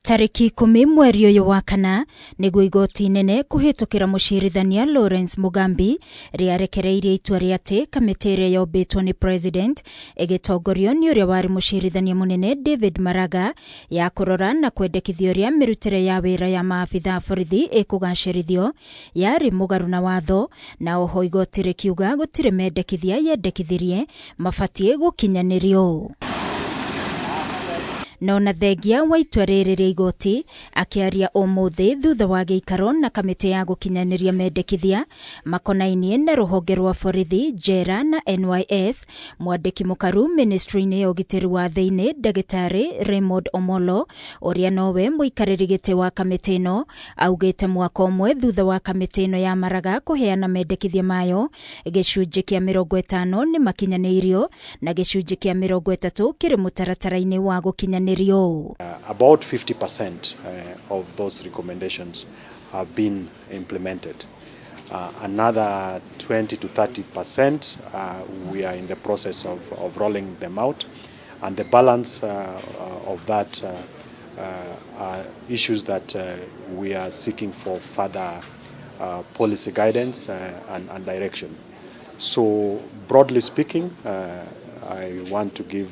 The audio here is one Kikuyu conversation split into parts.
Tarĩki 10 mweri ũyũ wa kana nĩguo igoti inene kũhĩtũkĩra mũcirithania Lawrence Mugambi rĩarekereirie itua rĩa atĩ kamĩtĩ ĩrĩa yombĩtwo nĩ president ĩgĩtongorio nĩ ũrĩa warĩ mũcirithania mũnene David Maraga ya kũrora na kwendekithia ũrĩa mĩrutĩre ya wĩra ya maabitha a borithi ĩkũgacĩrithio yarĩ mũgarũ na watho, na oho igoti rĩkiuga gũtirĩ mendekithia yendekithirie mabatiĩ gũkinyanĩrio. No na thengia wa itua rĩrĩ rĩa igoti, akĩaria ũmũthĩ thutha wa gĩikaro na kamĩtĩ ya gũkinyanĩria mendekithia makonainie na rũhonge rwa borithi, njera na NYS, mwandĩki mũkaru ministry-inĩ ya ũgitĩri wa thĩinĩ ndagĩtarĩ Raymond Omolo, ũrĩa nowe mũikarĩri gĩtĩ wa kamĩtĩ ĩno, augĩte mwaka ũmwe thutha wa kamĩtĩ ĩno ya Maraga kũheana mendekithia mayo, gĩcunjĩ kĩa 50 nĩ makinyanĩirio na gĩcunjĩ kĩa 30 kĩrĩ mũtaratara-inĩ wa gũkinyanĩrio. About 50% of those recommendations have been implemented. Another 20 to 30% we are in the process of rolling them out, and the balance of that are issues that we are seeking for further policy guidance and direction. So broadly speaking, I want to give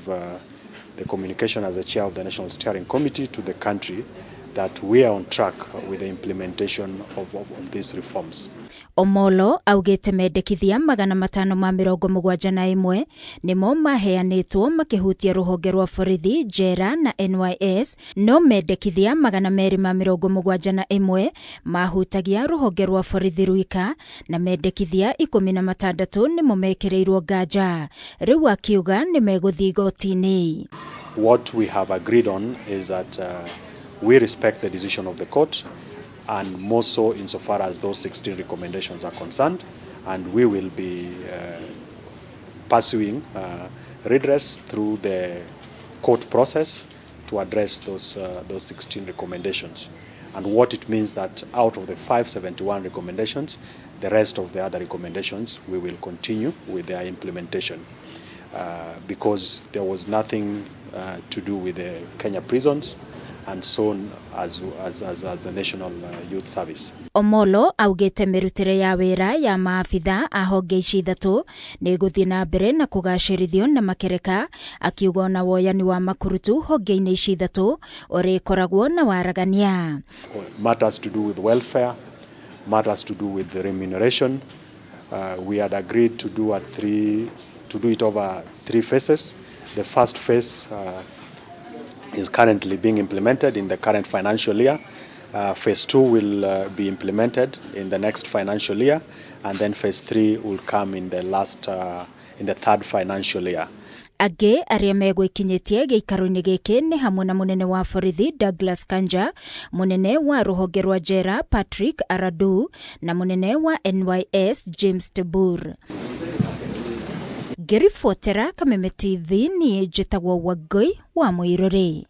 the communication as the chair of the National Steering Committee to the country that we are on track with the implementation of these reforms. Omolo augĩte mendekithia 571 nĩmo maheanĩtwo makĩhutia rũhonge rwa borithi, njera na NYS, no mendekithia 271 mahutagia rũhonge rwa borithi rwika, na mendekithia 16 nĩmo mekĩrĩirwo nganja. Rĩu akiuga nĩ megũthiĩ igoti-inĩ. What we have agreed on is that we respect the decision of the court, and more so insofar as those 16 recommendations are concerned, and we will be pursuing redress through the court process to address those 16 recommendations. And what it means that out of the 571 recommendations, the rest of the other recommendations, we will continue with their implementation. Because there was nothing to do with the Kenya prisons and so on as the National Youth Service. Omolo augĩte mĩrutĩre ya wĩra ya maabitha a honge ici ithatũ nĩ ĩgũthiĩ na mbere na kũgacĩrithio na makereka, akiuga ona woyani wa makurutu honge-inĩ ici ithatũ ũrĩkoragwo na waragania. Matters to do with welfare, matters to do with the remuneration. We had agreed to do it over three phases. The first phase is currently being implemented in the current financial year. Phase two will be implemented in the next financial year, and then phase three will come in the third financial year. Angĩ arĩa megwĩkinyĩtie gĩikaro-inĩ gĩkĩ nĩ hamwe na mũnene wa borithi Douglas Kanja, mũnene wa rũhonge rwa njera Patrick Aradu na mũnene wa NYS James Tebur. Ngĩribotera Kameme TV, niĩ njĩtagwo Wangũi wa Mũirũrĩ.